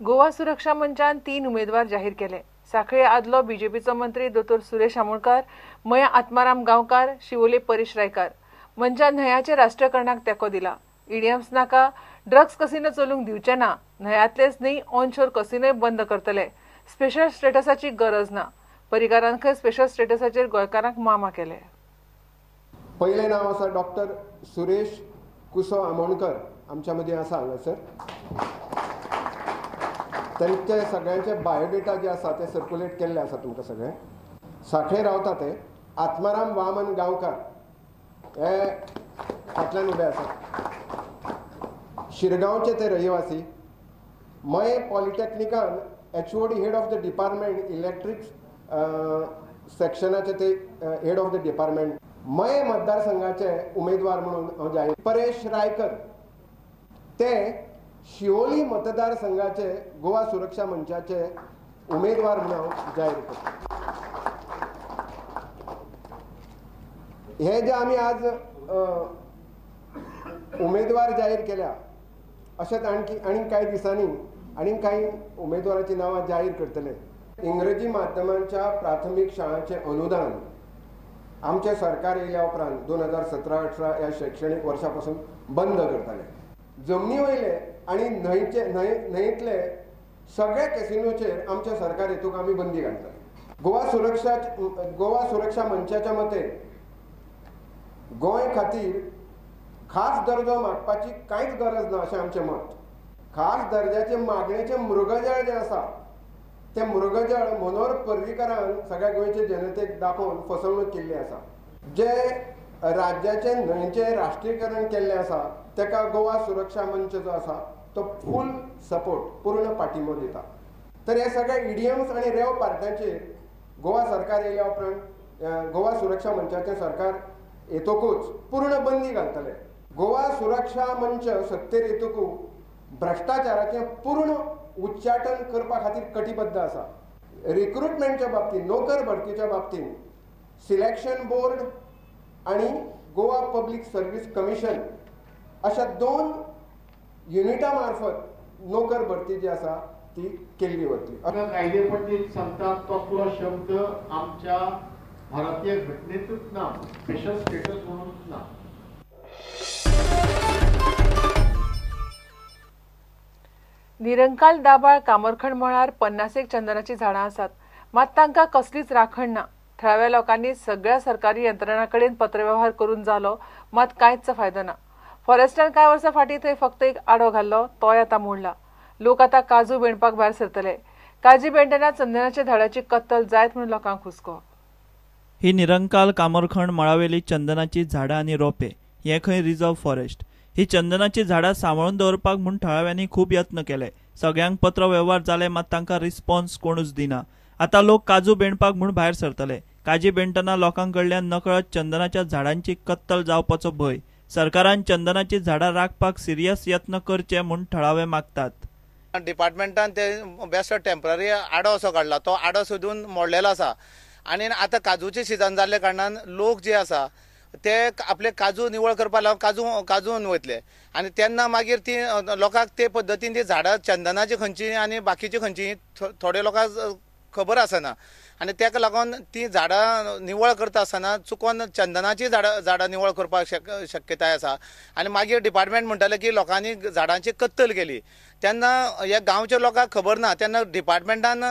गोवा सुरक्षा मंचान 3 उमेदवार जाहीर केले. साखळे आदलो बीजेपीचो मंत्री दोतोर सुरेश आमोणकार, मया आत्माराम गांवकार, शिवोले परेश रायकार. मंचान न्हंयाचे राष्ट्रीयकरणाक तेंको दिला. ईडीएम्स नाका, ड्रग्स कसिनो चलूंक दिवचे ना, न्हंयांतलेच न्ही ऑनशोर कसिनोय बंद करतले. स्पेशल स्टेटसाची गरज ना. परिकारान खंय स्पेशल स्टेटसाचेर गोंयकारांक मामा केले. पयलें नांव आसा डॉक्टर सुरेश कुसो आमोणकर, आमच्या मदीं आसा हांगासर. तांचे सगळ्यांचे बायोडेटा जे आसा ते सर्क्युलेट केल्ले आसा तुमकां सगळें. साखळे रावता ते आत्माराम वामन गांवकार हे फाटल्यान उबे आसा. शिरगांवचे ते रहिवासी. मये पॉलिटेक्निकान HOD head of the department electric सेक्शनाचे ते हेड ऑफ the department. मये मतदारसंघाचे उमेदवार म्हणून हांव जाहीर. परेश रायकर ते शिवोली मतदारसंघाचे गोवा सुरक्षा मंचाचे उमेदवार म्हणून हांव जाहीर करता. हे जे आमी आज उमेदवार जाहीर केल्या अशेंच आणखी आनी कांय दिसांनी आनी कांय उमेदवाराची नांवां जाहीर करतले. इंग्रजी माध्यमांच्या प्राथमीक शाळांचें अनुदान आमचें सरकार येयल्या उपरांत 2017-18 ह्या शैक्षणीक वर्सा पासून बंद करताले. जमनी वयले आनी न्हंयचे न्हंयेंतले सगळे कॅसिनोचेर आमचें सरकार हेतूक आमी बंदी घालतले. गोवा सुरक्षा मंचाच्या मते गोंय खातीर खास दर्जो मागपाची कांयच गरज ना अशें आमचें मत. खास दर्जाचे मागणेचें मृगजळ जें आसा तें मृगजळ मनोहर पर्रीकारान सगळ्या गोंयचे जनतेक दाखोवन फसवणूक केल्ली आसा. जे राज्याचें न्हंयचें राष्ट्रीयकरण केल्लें आसा ताका गोवा सुरक्षा मंच जो आसा तो फूल सपोर्ट, पूर्ण पाठिंबो दिता. तर हे सगळे ईडीएम्स आनी रेव पार्ट्यांचेर गोवा सरकार येयल्या उपरांत गोवा सुरक्षा मंचाचें सरकार येतकूच पूर्ण बंदी घालतले. गोवा सुरक्षा मंच सत्तेर येतकूच भ्रश्टाचाराचें पूर्ण उच्चाटन करपा खातीर कटिबद्ध आसा. रिक्रुटमेंटच्या बाबतींत, नोकर भरतीच्या बाबतींत सिलेक्शन बोर्ड आनी गोवा पब्लीक सर्वीस कमिशन अशा 2 युनिटा मार्फत नोकर भरती जी आसा ती केल्ली वतली. कायदेपट्टीत सांगता तसलो शब्द आमच्या भारतीय घटनेतूच ना, स्पेशल स्टेटस म्हणून ना. निरंकाल दाबाळ कामरखण मळार 50 चंदनाची झाडां आसात, मात तांकां कसलीच राखण ना. थळाव्या लोकांनी सगळ्या सरकारी यंत्रणां कडेन पत्रवेव्हार करून जालो, मात कांयच फायदो ना. फॉरेस्टान कांय वर्सां फाटीं थंय फक्त एक आडो घाल्लो, तोय आतां मोडला. लोक आतां काजू बेणपाक भायर सरतले. काजी बेणटना चंदनाच्या झाडाची कत्तल जायत म्हणून लोकांक हुस्को. ही निरंकाल कामरखण मळावेली चंदनाची झाडां आनी रोपे हे खंय रिजर्व फॉरेस्ट. ही चंदनाची झाडां सांबाळून दवरपाक म्हूण थळाव्यांनी खूब यत्न केले. सगळ्यांक पत्र वेव्हार जाले, मात तांकां रिस्पॉन्स कोणूच दिना. आतां लोक काजू बेणपाक म्हूण भायर सरतले. काजी बेणटना लोकां कडल्यान नकळत चंदनाच्या झाडांची कत्तल जावपाचो भंय. सरकारान चंदनाची झाडां राखपाक सिरियस यत्न करचे म्हूण थळावे मागतात. डिपार्टमेंटान ते बेस्ट टेम्पररी आडो असो काडला, तो आडो सोदून मोडलेलो आसा. आनी आतां काजूचे सिजन जाल्ल्या कारणान लोक जे आसा ते आपले काजू निवळ करपाक लागून काजून वयतले आनी तेन्ना मागीर ती लोकांक ते पद्दतीन ती झाडां चंदनाची खंयची आनी बाकीची खंयची थोडे लोकांक खबर आसना आनी ताका लागून ती झाडां निवळ करता आसतना चुकोन चंदनाची झाडां निवळ करपाक शक्यताय आसा. आनी मागीर डिपार्टमेंट म्हणटाले की लोकांनी झाडांची कत्तल केली, तेन्ना ह्या गांवच्या लोकांक खबर ना, तेन्ना डिपार्टमेंटान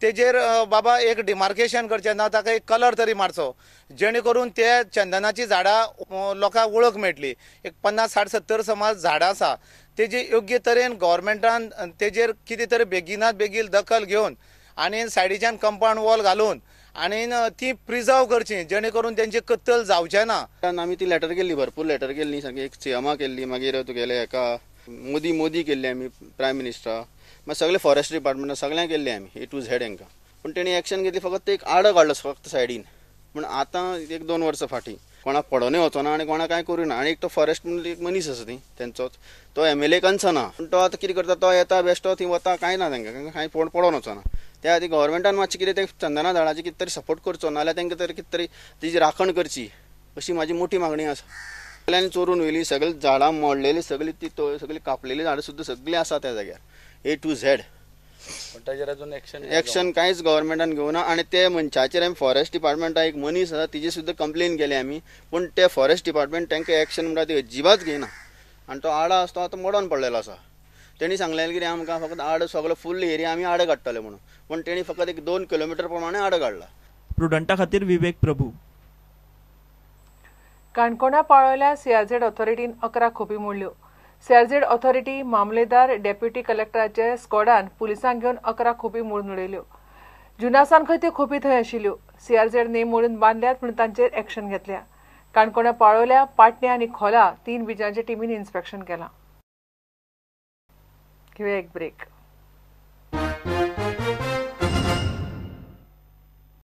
तेजेर बाबा एक डिमार्केशन करचें ना, ताका एक कलर तरी मारचो जेणे करून ते चंदनाची झाडां लोकांक वळख मेळटली. एक 50, 60, 70 समज झाडां आसा तेजी योग्य तरेन गव्हर्मेंटान तेजेर कितें तरी बेगिनात बेगीन दखल घेवन आनी सायडीच्यान कंपावंड वॉल घालून आनी ती प्रिजर्व करची जेणे करून तेंची कत्तल जावचें ना. आमी ती लेटर केल्ली, भरपूर लेटर केल्ली, सारकी एक सीएमा केल्ली, मागीर तुगेले हेका मोदी केल्ली आमी प्रायम मिनिस्टरा, मागीर सगळे फॉरेस्ट डिपार्टमेंटा सगळ्यांक केल्ली आमी ए टू झेड हेंकां. पूण तेणी एक्शन घेतली, फकत एक आडो काडलो फक्त सायडीन. पूण आतां 1-2 वर्सां फाटीं कोणाक पडोनूय वचना आनी कोणाक कांय करूं ना. आनी एक तो फॉरेस्ट म्हणून एक मनीस आसा ती तेंचोच, तो एमएलए कन्सर्न पूण तो आतां कितें करता, तो येता बेश्टो थंय वता, कांय ना तांकां कांय पडोन वचना. त्या खातीर गव्हर्मेंटान मातशें कितें तें चंदना झाडाचें कितें तरी सपोर्ट करचो, नाजाल्यार तांकां तरी कितें तरी तेजी राखण करची अशी म्हाजी मोठी मागणी आसा. सगळ्यांनी चोरून व्हेली, सगळीं झाडां मोडलेली, सगळीं ती सगळीं कापलेली झाडां सुद्दां सगळीं आसा त्या जाग्यार ए टू झेड. पण ताजेर अजून एक्शन कांयच गव्हर्मेंटान घेवना. आनी ते मनशाचेर आमी फॉरेस्ट डिपार्टमेंटा एक मनीस आसा तिजी सुद्दां कंप्लेन केली आमी, पूण ते फॉरेस्ट डिपार्टमेंट तांकां एक्शन म्हणटा ती अजिबात घेयना. आनी तो आडा आसा तो आतां मोडोन पडलेलो आसा. तेणी सांगलें कितें आमकां फकत आड सगळो फूल एरिया आमी आड काडटले म्हणून, पूण तेणी फकत एक 2 किलोमिटर प्रमाणे आड काडला. प्रुडंटा खातीर विवेक प्रभू. काणकोणा पाळोळ्या सीआरझेड ऑथॉरिटीन 11 खोपी मोडल्यो. सीआरझेड ऑथॉरिटी मामलेदार डेप्युटी कलेक्टराचे स्क्वॉडान पुलिसांक घेवन 11 खोपी मोडून उडयल्यो. जुनासान खंय त्यो खोपी थंय आशिल्ल्यो. सीआरझेड नेम मोडून बांदल्यात म्हूण तांचेर एक्शन घेतल्या. काणकोणा पाळोळ्या, पाटण्या आनी खोला 3 बिजांच्या टिमीन इन्स्पेक्शन केलां. घेवया एक ब्रेक.